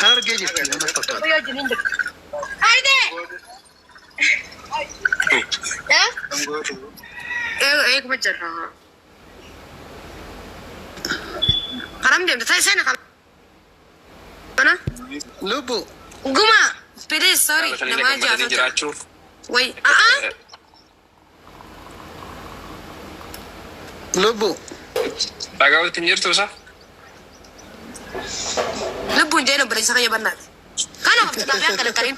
Harargee jirti nama fakkaata. Eeguma jirra. Karam deemta ta'i seena kana. Lubbu. Guma please sorry Jaalatanii namaa gammadanii jaafata. jiraachuuf Way a'a Lubbu. Dhagahuutti hin jirtu isa? Lubbuun jeen obboleessa kiyya bannaati. Kana of xaafii akka dhaqqariin.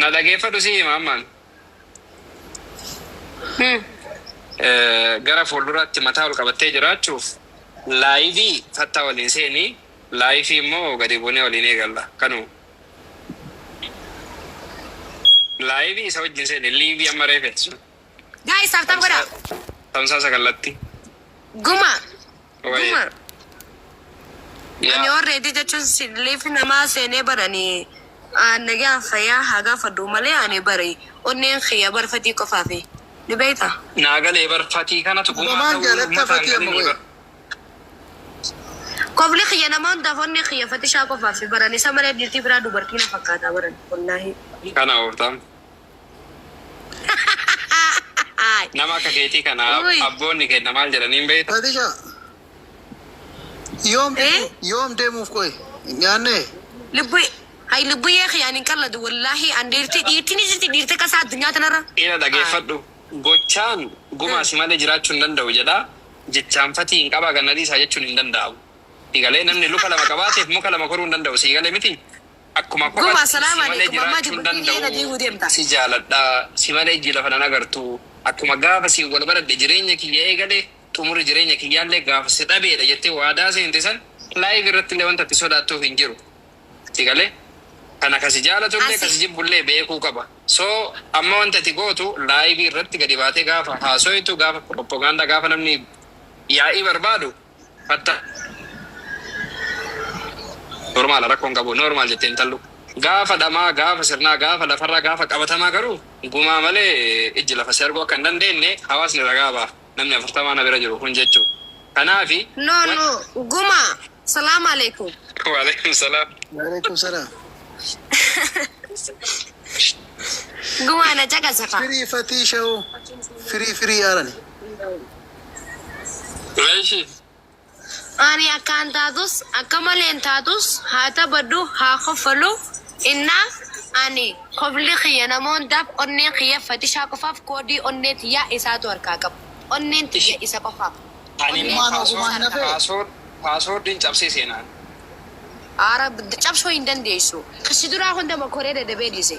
Na dhageeffadhu si hima ammaan. Gara fuulduraatti mataa ol qabattee jiraachuuf laayivii fattaa waliin seeni laayifii immoo gadi buunee waliin eegalla. Kanuma. Laayivii isa wajjin seeni liivii amma reefetti sun. Guys, tap tap godhaa. Tamsaasa kallattii. Guma. Wayii. Guma. Ani Yaa. already jechuun liifi namaa seenee baranii nagaa fayyaa haa gaafadhu malee ani bari onneen kiyya barfatii qofaafi. Ni beektaa? Naa galee bar fatii kanatu gumaa Dhugamaan ta'uu jaalatta uummataan fatii amma galinii qoye. bar. Kofli kiyya nama hundaaf onnee kiyya fatishaa qofaafi baran isa malee dhiirtii biraa dubartii na fakkaataa baran wallaahi. Kana ooftaan. Nama akka keetii kana Uy. abboonni kenna maal jedhanii hin beektu? Fatisha. Yoom Eh? yoom deemuuf qoye? Nyaanne. Lubbu hay lubbuyyee kiyyaan hin qalladu wallaahi an dhiirti dhiirti ni jirti dhiirti akka isaa addunyaa tanarra. Ila dhageeffadhu. Gochaan gumaa si malee jiraachuu hin danda'u jedha. Jechaan fatii hin qabaa ganna dhiisaa jechuun hin danda'amu. Siigalee namni luka lama qabaateef muka lama koruu hin danda'u. Siigalee miti. Akkuma Guma kophatti si salaamu malee alaikum ammaa jiraachuu hin dubartiin dhiira danda'u. diiguu deemta. Si jaaladha. Si malee ijji lafa nan agartu. Akkuma gaafa si wal baradhe jireenya kiyya eegale xumurri jireenya kiyyaallee gaafa si dhabeedha jettee waadaa seente san live irratti illee wanta ati sodaattuuf hin jiru. Siigalee kana kasi jaalatullee Asi kasi jibbullee beekuu qaba. So amma wanta ati gootu live irratti gadi baatee gaafa haasoytu gaafa propaganda gaafa namni yaa'ii barbaadu fatta normaala rakkoon qabu normaal jettee intallu. Gaafa dhamaa gaafa sirnaa gaafa lafarraa gaafa qabatamaa garuu gumaa malee ijji lafa si arguu akka hin dandeenye hawaasni ragaa ba'a. Namni 40 na bira jiru kun jechuu. Kanaafi No no guma salaamu alaikum. Waalaikum salaam. Waalaikum salaam. Guma na caqasa kaa. Firii fatii sha'u. Firii firii yaarani. Eeshi. Ani akkaan taatus akka maleen taatus haa taphadhu haa koffalu innaa ani kofli kiyya nama hundaaf onneen kiyya fatishaa qofaaf koodii onnee tiyyaa isaatu harkaa qaba onneen tiyya isa qofaaf Ani onnee immoo Gumaan tiyya hoo gumaan isa hin harkaa hafee? password passwordiin cabsee seenaan. Aara cabsuu hin dandeessu kasi duraa hunda mokoree dadhabee dhiise.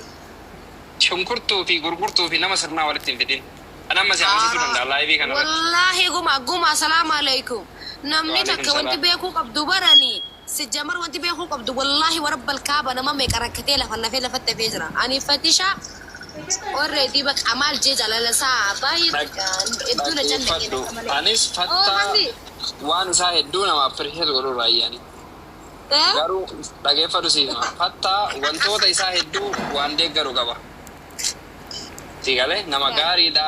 Shunkurtuu fi gurgurtuu fi nama sirnaa walitti hin fidin. An amma si amansiisuu Aara danda'a live kana irratti. wallaahi guma guma salaamu alaikum namni Waalaikum takka wanti salaam. beekuu qabdu barani sijjamar wanti beekuu qabdu wallaahi warabbal kaaba nama meeqa rakkatee lafa nafee lafatti hafee jira ani fatisha already baqa maal jee jaalala isaa baay'ee hedduu na cannaqe Dhaggeeffadhu. akka malee. Anis Oh fattaa hamdi. waan isaa hedduu nama appreciate godhu raayyaani. Eh? Garuu dhageeffadhu siif hima. Fattaa wantoota isaa hedduu waan deeggaru qaba. Si galee nama gaariidha,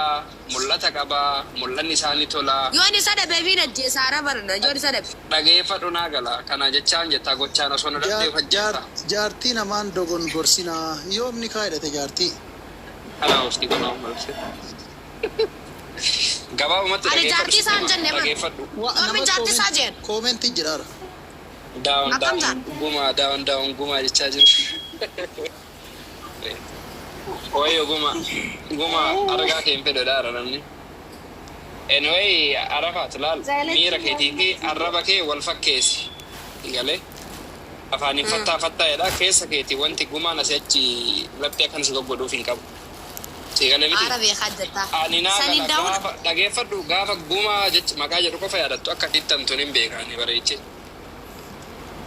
mul'ata qaba, mul'anni isaa ni tola. Yoon isa dhabe fi ajjeesa ara barna yoon isa dhabe. Dhageeffadhu naa gala. Kana jechaan jettaa gochaan osoo na dhabdee of ajjeesta. Jaartii namaan dogongorsinaa. Yoom ni kaayidhate jaartii? Kana ofti kun amma ibse. Gabaabumatti Ani dhageeffadhu jaartii sitti isaa hin hima. jenne bar. Dhageeffadhu. Yoom jaartii isaa jeen? Koomentii jiraara. Down Akkam down ta'an? gumaa down down gumaa jechaa jiru. Wayyo guma guma argaa kee hin fedhu dhaara namni. Anyway Arafaat laal miira keetii fi arraba kee wal fakkeessi. Galee afaaniin fattaa fattaa jedha keessa keetii wanti gumaan asii achi laphee akkan si goggodhuuf hin qabu. Si galee miti. Aara beekaa jirta. Ani naa Saniin gala daawun gaafa dhageeffadhu gaafa gumaa jecha maqaa jedhu qofa yaadattu akka dhittamtu nin beeka ani bareechee.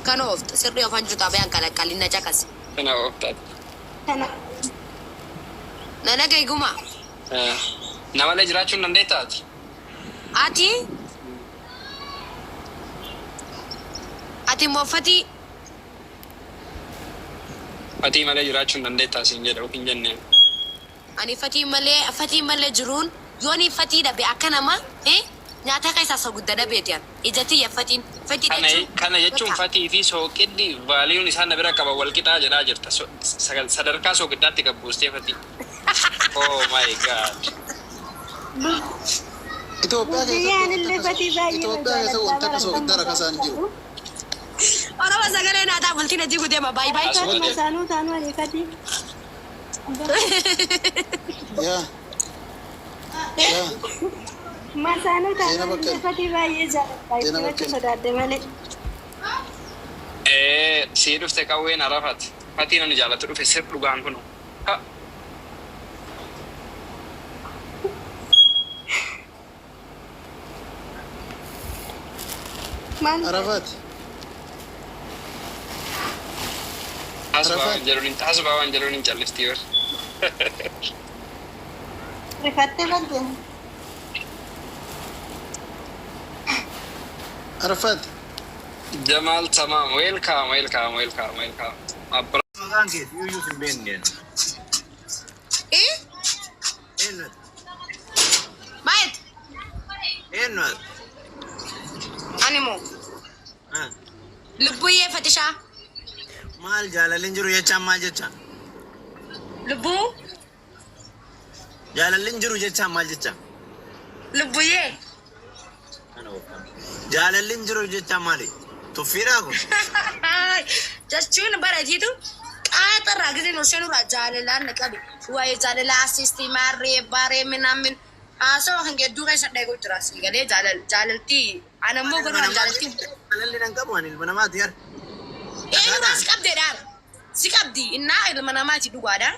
Kan oofta sirrii ofan jirtu abayaan kalaqqalin na caqasi. Kana ooftaati. Na dhaga'i gumaa. Namalee jiraachuu hin dandeettaa ati? Ati ati immoo fatii Fatii malee jiraachuu hin dandeettaa siin jedha of hin jenneen. Ani fatii malee fatii malee jiruun yooni fatii dhabe akka nama nyaata keessaa isa gudda dhabeeti an ija tiyya fatiin. Fatii Kana jechuun kana jechuun bakka. Fatii fi sooqiddi valueun isaan na bira qaban wal qixaa jedhaa jirta. Sadarkaa sooqiddaatti gad buustee fatii. Oh my God. Itoophiyaa Guyyaan keessatti illee fatii baay'ee Itoophiyaa keessatti wanta akka soogiddaa rakasaan jiru. Oromoo sagalee naa ta'a bultiin hojii gudeema baay'ee baay'ee. Asuma Fatuma deema. saanuu taanuu ani fatii. Yaa. Yaa. Masaanuu Zeena taanuu Baqqalaa. illee fatii baay'ee jaalladha. Zeena Itti Baqqalaa. sodaadde malee. Ee, sii dhufte qawween Arafat. Fatii namni jaallatu dhufe sir dhugaan kunu. Ha. Maal Arafaat. Hasbaa Arafat. waan jedhuun hin hasbaa waan jedhuun hin calliftii bar. Rifattee badde? Arafaat. Jamaal Tamaam, welcome, welcome, welcome, welcome. Abbaa. Maqaan kee iyyuu hin beekne. Eh? Eenyu? Maayet? Eenyu? Ani moo lubbuyyee fatishaa. Maal jaalalli hin jiru jechaan maal jecha? Lubbuu Jaalalli hin jiru jechaan maal jecha? Lubbuyyee. Jaalalli hin jiru jechaan maali? Tuffiidhaa kun? Jechuun baratiitu qaaxarraa giseen ol seenurraa jaalalaan na qabe. Waa'ee jaalalaa asiistii maarree baaree minaamin haasawaa kan gidduu keessa dheeguu jira. Asii galee jaalaltii ana immoo garuu an jaalaltii. Jaalalli nan qabu ani ilma namaati yar. Eenyurraa si qabdeedhaan? Si qabdi innaa ilma namaati dhugaadha.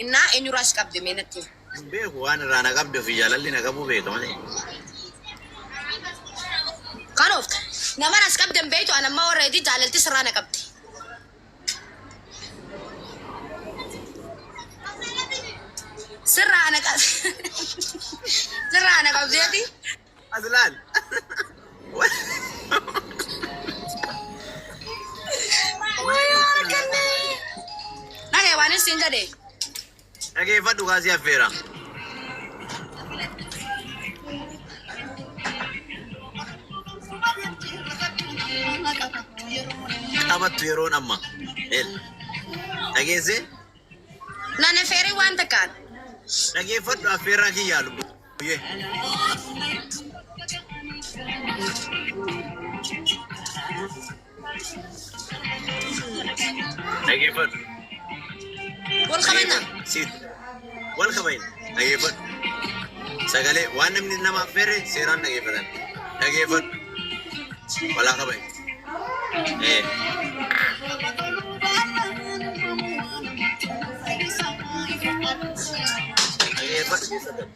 Innaa eenyurraa si qabde meenatti? Hin beeku, waan irraa na qabde ofii jaalalli na qabu beeka malee. Kanaaf nama as qabde hin beektu, ana ammaa warra jaalalti sirraa na qabdi. Sirraa na qabdi. Sirraa na qabdeeti. As laal. Wayyaa kennee. Dhagee waan isin jedhe. Dhageeffadhu kaasii affeera. Qabattu yeroon amma. El. Dhageessee? Naan affeeree waan takkaan. Dhageeffadhu affeerraa kiyyaa lubbuyyee. Dhageeffadhu. Wal kabajna. Siit. Wal kabajna. Dhageeffadhu. Sagalee waan namni nama affeerre seeraan dhageeffatan. Dhageeffadhu. Walaa kabajna. Ee. Dhageeffadhu keessa galu.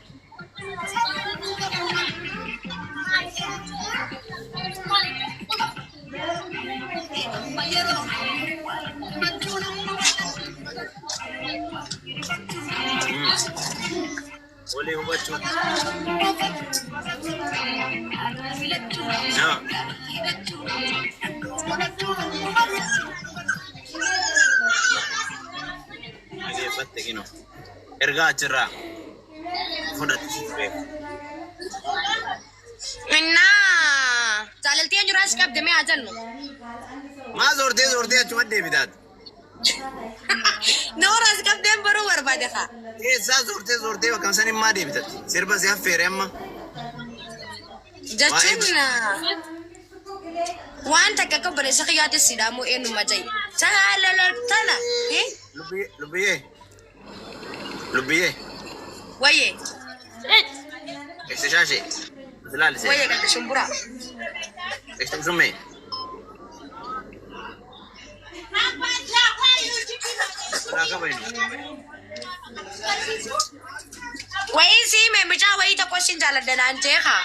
Walii hubachuu. Nama. Dhageeffatte kinoo. Ergaa achirraa fudhatti siif beeku. Innaa jaalaltii eenyurraa si qabde mee haa jennu. Maa zoortee zoortee achuma deebitaati? Nama si qabdeen baruu barbaade kaa. Keessaa zoortee zoortee bakka san maa deebitatti? Sirba si affeere amma. Jechuun waan takka akka obboleessa kiyyaatti sidhaamuu eenyuma ja'i. Tana. Lubbiyyee lubbiyyee lubbiyyee Wayyee. Eessa shaashee? Ilaalise. Wayyee galte shumburaa. Eessa summee? Walaa kabajnu. Wayii siime mucaa wayii tokko sin jaaladha naan jee kaa.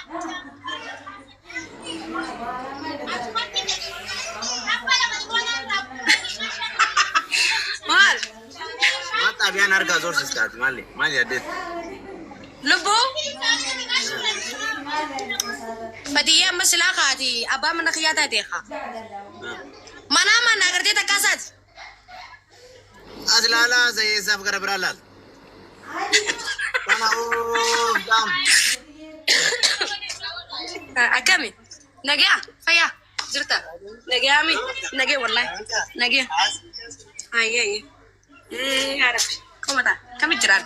Maal? Maal xaabiyaan harkaa zoorsistaati maali? Maal yaaddeetti? Lubbuu? Fatiyyee amma silaa kaati abbaa mana kiyyaa taate kaa. Manaa mana agartee takkaa isaati. As ilaalaa eessaaf gara biraa laal. Kana ooftaam. Akkami? Nagaa? Fayyaa? Jirta. Nagayaami. Nagee wallahi. Nagee. Ayyee ayyee. Yaa Rabbi. Qomata. Kamit jiraan?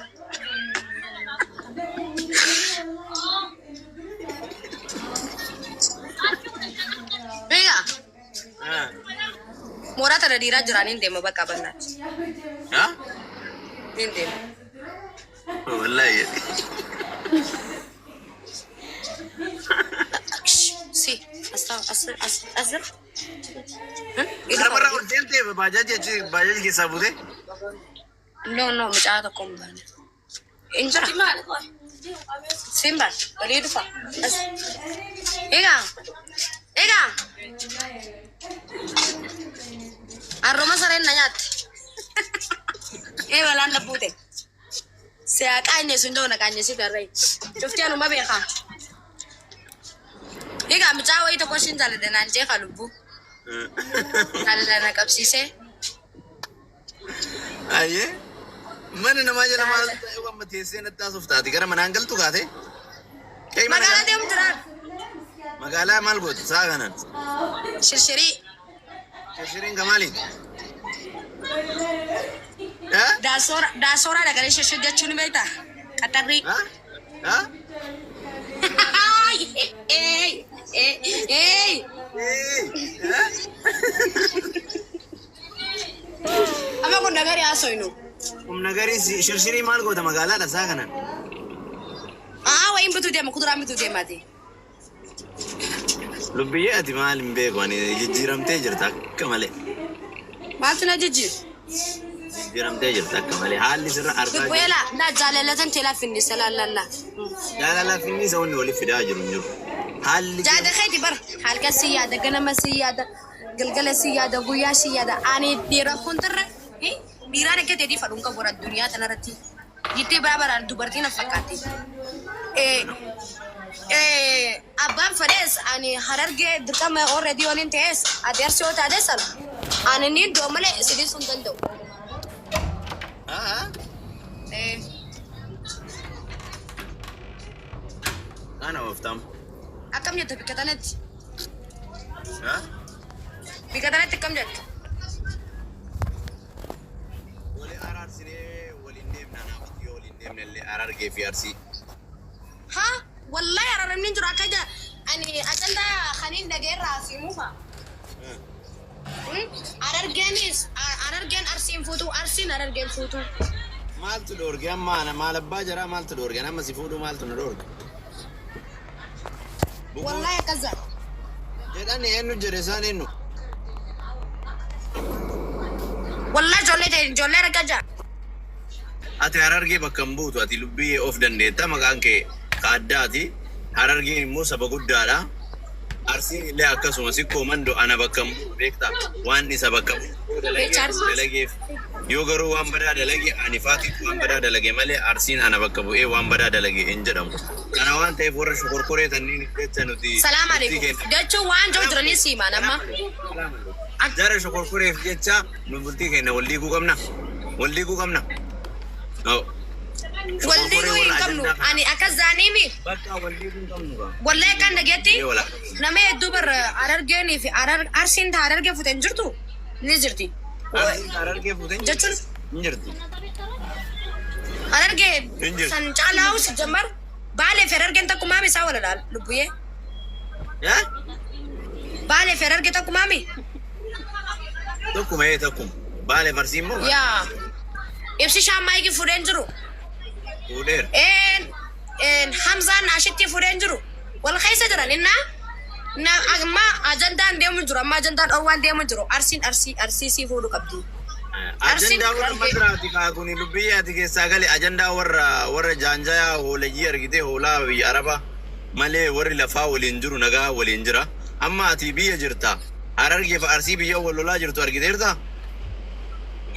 Egaa mooraa tana dhiiraa jiraan hin deema bakka bannaati. Haa? Hin deema. Wallahi. Si. As as as as jira. Karamarraa ol deemtee baajaaji achi baajaaji keessaa buutee? No, no, mucaa tokko hin baane. Hin jira. Siin baane. Olii dhufa. As. Egaa. Egaa. Harruma sareen na nyaatte. Ee balaan na buute. Siyaa qaanyeessu hin ta'u na qaanyeessitu harree. Cuftii anuma beekaa. Egaa mucaa wayii tokko ishiin jaaladha naan jeeqa lubbuu. Jaalala na qabsiisee. Ayyee. Mana namaa jala maal ta'e amma teessee natti haasofta taati gara manaan galtu kaate. Ka'ii mana Magaalaa deemu jiraan. Magaalaa maal goota sa'a kanaan? Shirshirii. Shirshiriin ka maaliiti? Eh? Daasooraa dhaqanii shirshir jechuun ni beektaa? Qaxarrii. Ha? Ha? Eey! Eey! Eey! Eh? Eh? Amma kun nagari haasofnu. Humna garii shirshirii maal goota magaalaadha sa'a kanaan? Aa wayiin bituu deema kuduraan bituu deemaati. Lubbiyyee ati maal hin beeku ani jijjiiramtee jirta akka malee. Maaltu na jijjiiru? Jijjiiramtee jirta akka malee haalli sirra argaa Lubbuu jiru. elaa na jaalalatan teelaa finnisa laallallaa. Jaalala finniisa wanni waliif fidaa jiru hin jiru. Haalli Jaada keeti bara halkan si yaada, ganama si yaada, galgala si yaada, guyyaa si yaada. Ani dhiira hundarra dhiiraan akka ta'e fadhuun qabu addunyaa tanarratti. Jittee biraa baraan dubartii na fakkaatti. Abbaan fedhees ani Harargee dirqama already yoon hin ta'es ati Arsii yoo taate sana ani ni iddoo malee si dhiisuu hin danda'u. Haa? Kana ooftam. Akkam jetta bikka tanatti? Haa? Bikka tanatti akkam jetta? Wali araarsinee waliin deemna naaf yoo waliin deemne illee Harargee fi Arsii. Ha? Wallahi araramni hin jiru akka ija ani ajandaa kaniin dhaga'eerraa siimuu fa'a. Harargeenis Harargeen Arsiin fuutu, Arsiin Harargeen fuutu. Maaltu dhoorge amma ana maal abbaa jaraa maaltu dhoorge amma si fuudhuu maaltu na dhoorge? Wallahi akkas jedha. Jedhani eenyu jedhe isaan eenyu? Wallahi ijoollee ta'e ijoollee argaa jira. Ati Harargee bakka hin buutu ati lubbiyyee of dandeetta maqaan kee ka addaati. Harargeen immoo saba guddaadha. Arsiin illee akkasuma sikkoo mando ana bakka hin buutu beektaa waan isa bakka buutu dalageef yoo garuu waan badaa dalage ani faatiitu waan badaa dalage malee Arsiin ana bakka bu'ee waan badaa dalage hin jedhamu. Kana waan ta'eef warra shokorkoree tanniin jecha nuti Salaam murtii alaikum. kenna. Jechuun waan jiru jiranii siimaan amma. Jara shokorkoreef jecha nu bultii keenya wal diiguu qabna. Wal diiguu qabna. No. Wal diiguu hin qabnu. Ani akkas zaaniimi. Bakka wal diiguu hin qabnu gaa. Wallahi kan dhageetti Ee wala. nama hedduu bar Harargeenii fi Arsiin ta Harargee fuute hin jirtu ni jirti. Arsiin Harargee fuute hin Jechuun hin jirti. Harargee Hin jirtu. san caalaa'u si jammar Baalee fi Harargeen takkumaa isaa wal lubbuyyee. Yaa? Baalee fi Harargee takkumaa mi? Tokkuma ee tokkuma. Baalee Arsii immoo Yaa. Ibsi shaammaayikii fuudheen jiru. Fuudheera. Een Hamzaan ashitti fuudheen jiru. Wal keessa jiran innaa na amma ajandaan deemu jiru, amma ajandaan dhoowwaan deemu jiru. Arsiin Arsii sii fuudhu qabdi. Arsiin Ajandaa warra masraati kaa kuni lubbiyyee ati keessaa gale ajandaa warra jaanjayaa hoolayyii argitee hoolaa biyya Arabaa malee warri lafaa waliin jiru nagaa waliin jira. Amma ati biyya jirta. Harargee fi Arsii biyya wal lolaa jirtu argiteertaa?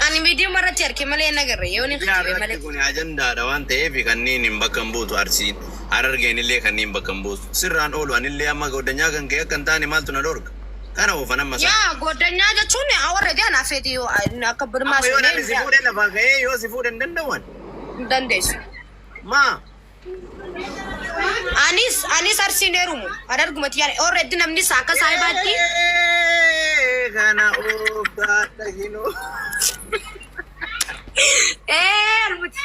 Ani miidiyaa irratti arge malee hin agarre yoo ni Biyya kijibee irratti malee. kun ajandaadha waan ta'eef kanneen hin bakka hin buutu Arsiin. Harargeen illee kanneen bakka hin buutu. Sirraan oolu anillee amma goddanyaa kan kee akka hin taane maaltu na dhorka? Kana oofan amma isaa. Yaa goddanyaa jechuun warra ijaan hafeeti yoo akka birmaa Amma yoo namni si suunee fuudhee lafaa ka'ee yoo si fuudhe hin danda'u ani. hin dandeessu. Maa? Anis Arsiin heerumu. Harargumatti yaala. Already namnis akka saahibaatti. Kana ooftaadha hinoo. Ee albuti.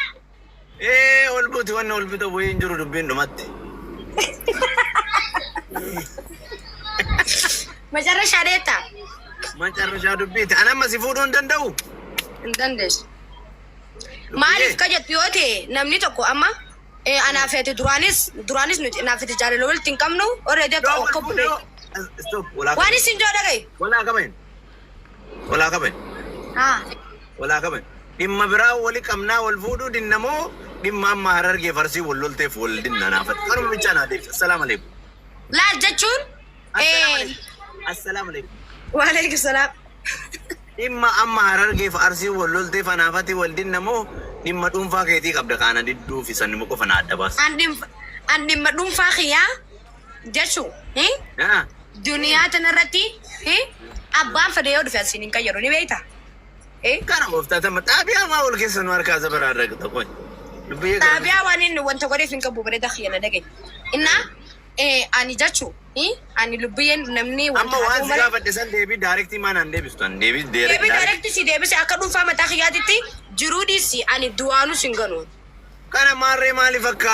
Ee ol buti, wanni ol bita wayii hin jiru, dubbiin dhumatti. Macarrashaa deetta. Macarrashaa dubbiiti. Ani amma si fuudhuu hin danda'u. Hin dandeessu. Maaliif ka jettu yoo ta'e, namni tokko amma anaaf ati duraanis nuti anaaf ati jaalala walitti hin qabnu already akka obbolee. Stop. Walaa Waan kabayin. isin joo dhagaye. Walaa kabayin. Walaa kabayin. Haa. Walaa kabayin. Dhimma biraa wali qabnaa wal fuudhuu dinna moo dhimma amma Harargee farsii wal lolteef wal dinna naafate? Kanuma bichaa naa deebisa. Assalaamu alaikum. Laal jechuun. Assalaamu alaikum. Assalaamu alaikum. Waalaikum salaam. Dhimma amma Harargee fi Arsii wal lolteef anaafati wal dinna moo dhimma dhuunfaa keetii qabda kaana didduu fi sanni qofa na adda baasa? An dhimma dhuunfaa kiyyaa jechuu duniyaa tanarratti abbaan fedhe yoo dhufe asiin hin qayyaru, ni beektaa? Kana ooftaatama xaabiyaa maa wal keessa nu harkaa sabaraa irra qoy. Dubbii Xaabiyaa waan inni wanta godheef hin qabu, bareeda kiyya na dhagaye. Innaa ani jechuu ani lubbiyyeen namni wanta Amma haa waan ta'u si malee. gaafadhe san deebii direct maa naan deebistu? An deebii Deebii direct. direct si deebise, akka dhuunfaa mataa kiyyaatitti jiruu dhiisi, ani du'aanus hin ganu. Kana maarree maaliif akka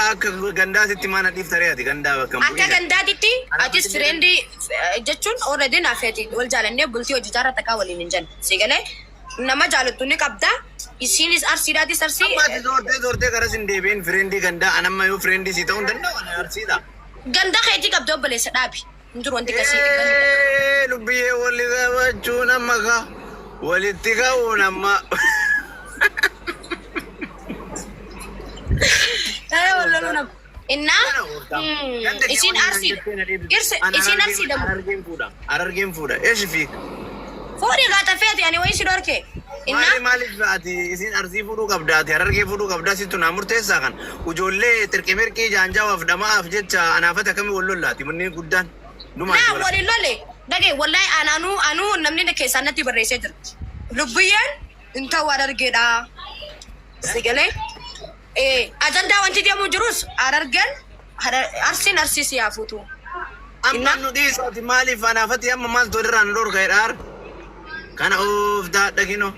gandaatitti maana dhiiftaree ati gandaa bakka hin Akka bu'in? gandaatitti atis friend jechuun already naaf ati wal jaalannee bultii hojii jaarraa takkaa waliin hin jenne. Si galee, nama jaalattu ni qabda. Isiinis Arsiidhaatis Arsii. Amma ati zoortee zoortee karas hin deebiin, friend gandaa an amma yoo friend si ta'uu hin danda'u, ani Arsiidha. Ganda keetii qabda, obboleessa, dhaabi. Hin jiru wanti akkasii. Ee, lubbiyyee, walli qabachuun amma ka walitti ka'uun amma. Ee, wal loluu nama. Innaa isiin Arsiidha. Isiin Arsiidha moo? Harargeen fuudha. Harargeen fuudha. Eeshi fiik. Fuudhi gaata feeti, ani wayii si dhorke. Innaa Maali, maaliif ati isin Arsii fuudhuu qabda, ati Harargee fuudhuu qabda, sittu naa murteessaa? Kan ijoollee tirqimirqii jaanjaawaaf dhama'aaf jecha anaafate akkamii wal lollaati manneen guddaan dhumaan? Naa waliin lole dhagee, wallahi anaanuu anuu namni keessaan natti barreessee jira. Lubbiyyeen hin ta'u Harargeedha. Si galee, ajandaa wanti deemu jirus Harargeen Arsiin Arsii si haa fuutu. Amma nu dhiisaati, maaliif anaafati amma maaltu walirraa nu dhorka jedhaar? Kana oof daadha kinoo.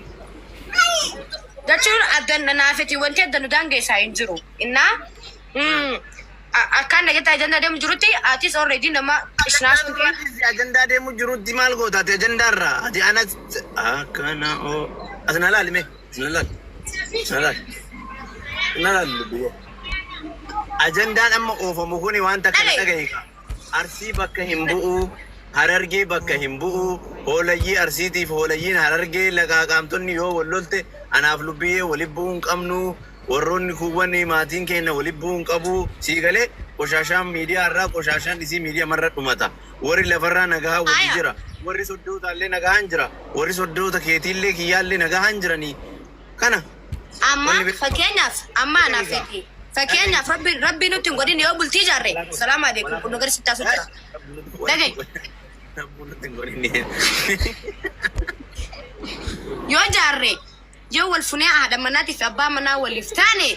Jechuun adda naafeti wanti adda nu daangeessaa hin jiru. Innaa akkaan dhageetta ajandaa deemu jirutti atis already nama ishnaas ta'e. Ajandaa deemu jirutti maal goota ati ajandaa irraa? Ati ana akkana oo as na laali, mee as na laali, as na laali, as na laali, lubbiyyee. Ajandaan amma oofamu kuni wanta kana Dhaga'i. dhagahi. Arsii bakka hin bu'u, Harargee bakka hin bu'u, hoolayyii Arsiitiif hoolayyiin Harargee laqaaqaamtonni yoo wal lolte anaaf lubbiyyee walitti bu'uu hin qabnu, warroonni kuuwwan maatiin keenya walitti bu'uu hin qabu. Sii galee, qoshaashaan miidiyaa irraa, qoshaashaan isii miidiyaa marra dhumata. Warri lafarraa nagaa wajji Aya. jira. Warri soddootaallee nagaan jira. Warri soddoota keetiillee kiyyaallee nagaan jiranii. Kana. Amma Wanni beekamu. fakkeenyaaf amma anaaf fedhi. Fakkeenyaaf rabbi nutti hin godhin, yoo bultii ijaarre, salaamu alaikum, kun gara sitti haasoo jira. Dhaga'i. Rabbi. Yoo ijaarre, yoo wal funee haadha manaatii fi abbaa manaa waliif taane,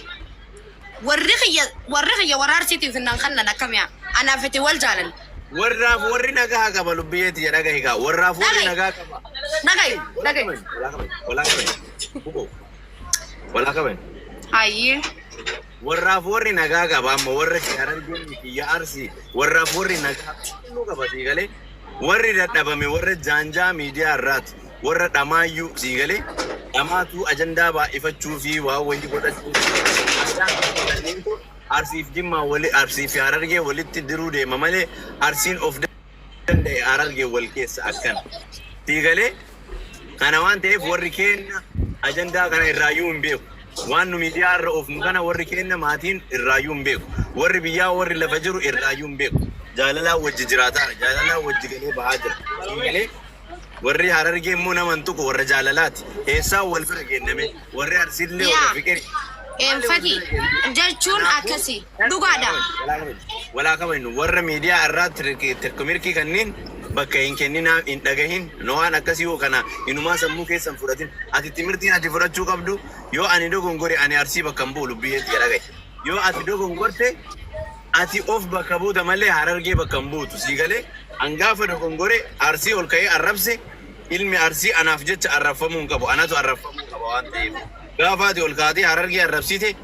warri kiyya warra Arsiitiif hin kannan akkamiyaa anaaf itti wal jaalan. Warraaf warri nagaa qaba, lubbiyeeti jedha, dhagahi kaa. Warraaf warri Dhaga'i. nagaa qaba. Dhaga'i, dhaga'i. Walaa qaban, walaa qaban. Buqoo. Walaa qaban. Hayyee. Warraaf warri nagaa qaba, amma warra Harargeen kiyya Arsii warraaf warri nagaa qulqulluu qaba, sii galee. Warri dadhabame warra jaanjaa miidiyaa irraati. Warra dhamaayyuu, sii galee, dhamaatu ajandaa baay'ifachuu fi waan wayii godhachuu. Arsiif Jimmaa wali, Arsii fi Harargee walitti diruu deema malee, Arsiin of danda'e, Harargee wal keessa akkana. Sii galee, kana waan ta'eef warri keenya ajandaa kana irraayyuu hin beeku. Waan nu miidiyaa irra oofnu kana warri keenya maatiin irraayyuu hin beeku. Warri biyyaa, warri lafa jiru irraayyuu hin beeku. Jaalalaan wajji jiraataara. Jaalalaan wajji galee bahaa jira. Sii galee, warri Harargee immoo nama hin tuqu, warra jaalalaati. Eessaa wal bira kenname? Warri Arsiillee warra Yaa. fiqiri. Fati jechuun akkasi dhugaadha. Walaa kabajnu, warra miidiyaa irraa tirkimirkii kanneen bakka hin kenninaa, hin dhagahin. No, waan akkasii yoo kana inumaa sammuu keessan fudhatin. Ati timirtiin ati fudhachuu qabdu, yoo ani dogongore ani Arsii bakka hin bu'u, lubbiyyeetti jedha gahe. Yoo ati dogongorte ati of bakka buuta malee Harargee bakka hin buutu. Sii galee hangaafa dogongore Arsii ol ka'ee arrabse, ilmi Arsii anaaf jecha arrabfamuu hin qabu. Anatu arrabfamuu qaba waan ta'eef. Gaafa ati ol kaatee Harargee arrabsite,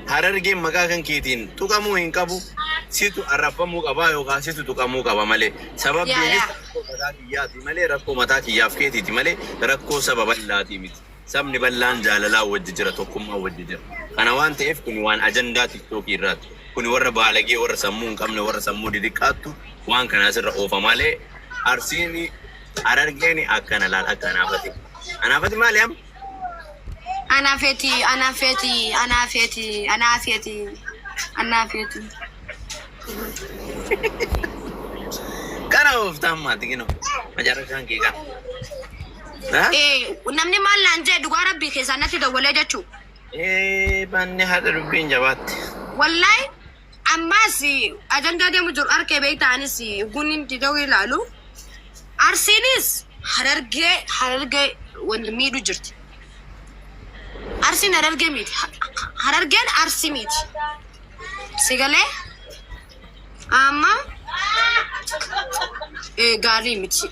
Harargeen maqaa kan keetiin tuqamuu hin qabu. Situ arrabfamuu qabaa yookaan situ tuqamuu qaba malee. Sababbiinis rakkoo mataa kiyyaati malee, rakkoo mataa kiyyaaf keetiiti malee, rakkoo saba bal'aatii miti. Sabni bal'aan jaalalaa wajji jira, tokkummaa wajji jira. Kana waan ta'eef kuni waan ajandaa TikTokii irraati. Kuni warra baalagee, warra sammuu hin qabne, warra sammuu didiqqaattu waan kana asirra oofa malee. Arsiin Harargeen akkana laal, akka anaafati. Anaafati maali amma? Anaafeeti, anaafeeti, anaafeeti, anaafeeti, anaafeeti. Kana ooftaan maati kinoo. Macarrashaan kee kana. Ha? Namni maal naan jee, dhugaa rabbii keessaa natti dawwalee jechuu. Banne haadha dubbiin jabaatte. Wallahi ammaas ajandaa deemu jiru arkee beektaanis gunni ta'uu ilaalu. Arsiinis Harargee wanti miidhu jirti. Arsiin Harargee miti. Harargeen Arsii miti. Sigalee amma gaarii miti.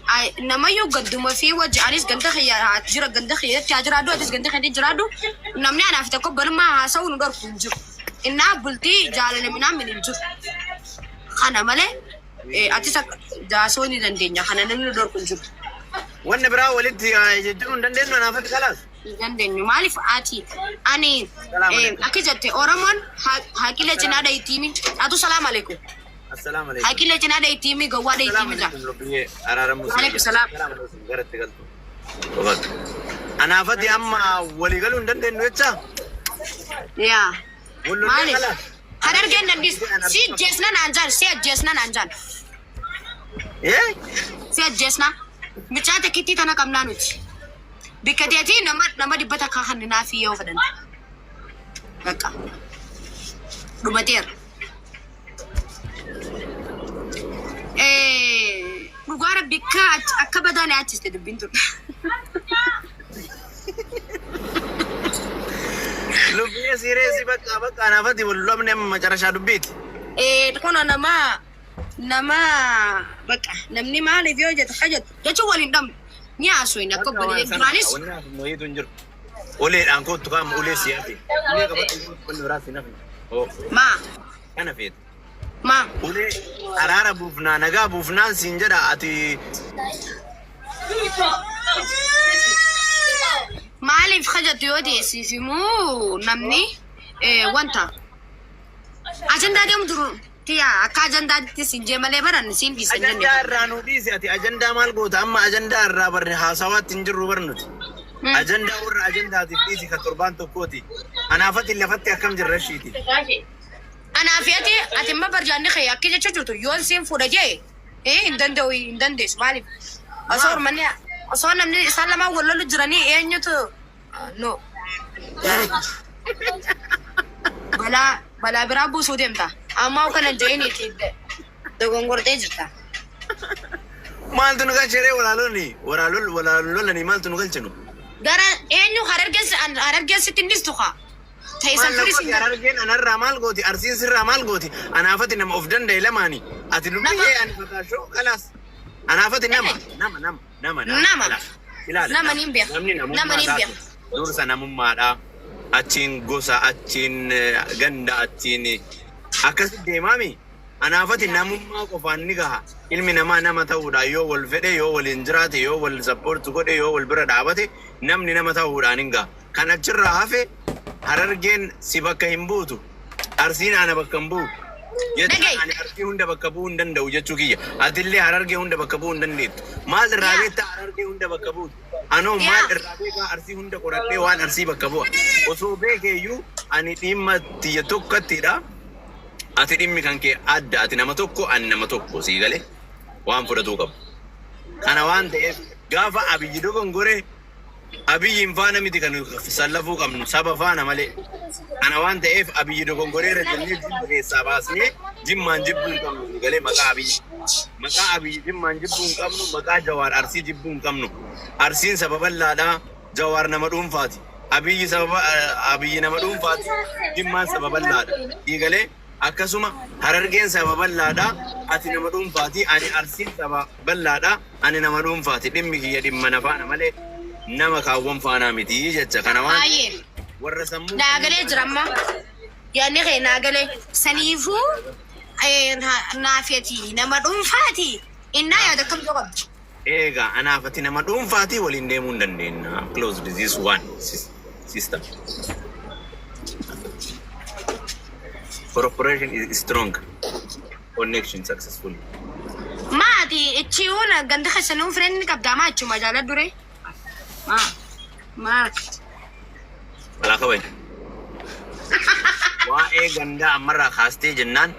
Namayyuu gadduma fi wajji anis ganda kiyya haa jira, ganda kiyyatti haa jiraadhu, atis ganda keetti jiraadhu, namni anaaf tokko balmaa haasa'u nu dhorku hin jiru. Innaa bultii jaalala minaan min hin jiru. Kana malee atis akka jaasoo ni dandeenya, kana namni nu dhorku hin jiru. Wanni biraa walitti jijjiiruu hin dandeenyu anaafatti kalaas. Hin dandeenyu, maaliif ati ani Salaam alaikum. Akka jette Oromoon haqilee cinaa dhayitiimi atu salaam alaikum. Assalaamu alaikum. Haqilee cinaa dhayitiimi, gowwaa Assalaamu dhayitiimi jaa. alaikum lubbiyyee araaramuu. Waalaikum salaam. Assalaamu alaikum garatti galtu. Qofatu. Anaafatti amma walii galuu hin dandeenyu jecha? Yaa. Wal lollee Maaliif? kalaas. Harargeen dandis si ajjeesna naan jaan, si ajjeesna naan jaan. Eh? Si ajjeesna. Mucaa takkittii tana qabnaa nuti. Bikka teetii nama 100 kan naafi yoo fedhan. Bakka. Dhumateera. Dhugaa rabbi akka badaa na yaachiste dubbiin tun. Lubbiyyee siireessi, bakka bakka anaafatti wal lolabne amma macarashaa dubbiiti. Kun nama bakka namni maaliif yoo jette hajatu jechuun waliin dhabnu ni haasofne akka obboleeyyan duraanis. Wanni haasofnu wayiitu hin jiru. Uleedhaan kottu kaama, ulee si hafe. Ulee qabadhu kottu, wanni biraa si nafne. Oo Maa kana feeta. Maa Ulee araara buufnaa, nagaa buufnaan siin jedha ati. Maaliif hajatu yoo ta'e siif himuu, namni wanta ajandaa deemu jiru tiyaa akka ajandaatti siin jee malee baran siin dhiisan jenne. Ajandaa irraa nu dhiisi, ati ajandaa maal goota amma? Ajandaa irraa barre, haasawaatti hin jirru bar nuti. Ajandaa warra ajandaatiif dhiisi, ka torbaan tokkooti. Anaafati lafatti akkam jirra ishiiti. Anaaf ati amma barjaanni kee akka jecha jirtu yoon siin fuudha jee hin danda'u, hin dandeessu. Maaliif? Osoo ormanni, osoo namni isaan lamaan wal lolu jiranii eenyutu no balaa biraa buusuu deemta. Ammaa kana jeeniiti dogongortee jirta. Maaltu nu galcheree? Walaalonni walaalol walaalolanii maaltu nu galchinu? Gara eenyu Harargeen sitti hin dhistu kaa. Ta'e Maal san na turis gooti Harargeen? Anarraa maal gooti? Arsiin sirraa maal gooti? Anaafati nama of danda'e lamaani. Ati lubbiyyee, ani fataashoo, kalaas. Anaafati nama nama nama nama Nama. Kalaas. Ilaali. Nama niin beeka. Namni Nama namummaa niin isaati. beeka. Dursa namummaadha. Achiin gosa, achiin ganda, achiin akkasi deemaami. Anaafati namummaa qofaan ni gaha. Ilmi namaa nama ta'uudhaan yoo wal fedhe, yoo waliin jiraate, yoo wal support godhe, yoo wal bira dhaabate, namni nama ta'uudhaan hin gaha. Kan achirraa hafe Harargeen si bakka hin buutu. Arsiin ana bakka hin bu'u. Jechuun Dhaga'i. ani Arsii hunda bakka bu'uu hin danda'u jechuu kiyya. Atillee Harargee hunda bakka bu'uu hin dandeettu. Maal irraa beektaa Harargee hunda bakka buutu? Anoo maal irraa beekaa Arsii hunda qoradhee waan Arsii bakka bu'a? Osoo beekeeyyuu ani dhimma tiyya tokkottidha. Ati dhimmi kan kee adda. Ati nama tokko, ani nama tokko, sii galee waan fudhatuu qabu. Kana waan ta'eef gaafa Abiyyi dogongore Abiyyiin faana miti kan sallafuu qabnu, saba faana malee. Kana waan ta'eef Abiyyi dogongoreera jennee Jimma keessaa baasnee Jimmaan jibbuu hin qabnu, sii galee? Maqaa Abiyyi. Maqaa Abiyyi Jimmaan jibbuu hin qabnu, maqaa Jawaar Arsii jibbuu hin qabnu. Arsiin saba bal'aadha. Jawaar nama dhuunfaati. Abiyyi sababa Abiyyi nama dhuunfaati. Jimmaan saba bal'aadha. Diigalee akkasuma Harargeen saba bal'aadha. Ati nama dhuunfaati. Ani Arsiin saba bal'aadha. Ani nama dhuunfaati. Dhimmi kiyya dhimma na faana malee nama kaawwan faanaa miti jecha kana waan Baay'ee. warra sammuu Naagalee jira amma. Yaadni kee naagalee. Saniifuu naafiyati nama dhuunfaati. Innaa yaada akkamtu qabdi? Egaa anaaf ati nama dhuunfaatii waliin deemuu hin dandeenya. Closed this one system. Corporation is strong. Connection successful. Maati ichiiwwan ganda keessanii fireen ni qabdaa maa achuma jaalladhu dure? Maa? Maa? Walaa kabaj. Waa'ee gandaa ammarraa kaastee jennaan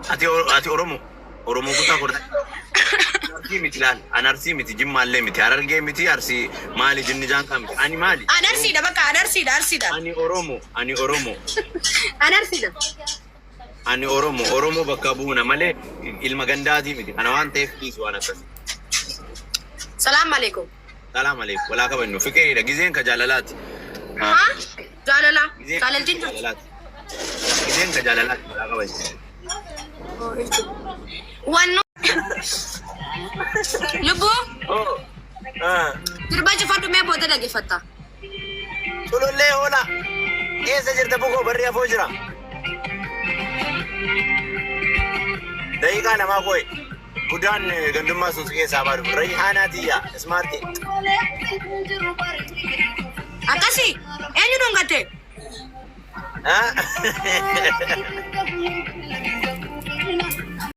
ati Oromoo Oromoo kutaa korta. Arsii miti laal. An Arsii miti, Jimmaallee miti, Harargee miti, Arsii maali, jinni jaanqaa miti. Ani maali? An Arsiidha bakka, an Arsiidha, Arsiidha. Ani Oromoo, ani Oromoo. An Arsiidha. Ani Oromoo, Oromoo bakka buuna malee ilma gandaatii miti. Kana waan ta'eef dhiisu waan akkasii. Salaam alaikum. Salaam alaikum. Walaa kabajnu. Fiqiridha. Gizeen ka jaalalaati. Haa? Jaalala. Gizeen ka Jaalaltiin jirtu. jaalalaati. Gizeen ka jaalalaati. Walaa kabajnu. Wanno. Lubbuu. Oh. Ah. Sirba cufadhu mee booda dhaggeeffatta. Culullee hoola. Eessa jirta bukoo barri afoo jira. Daqiiqaa lamaa koo'e. Budaan gandummaa sun si keessaa baadu. Rayhaanaa tiyya. Ismaartii. Akkasii eenyu dhungatte? Ah.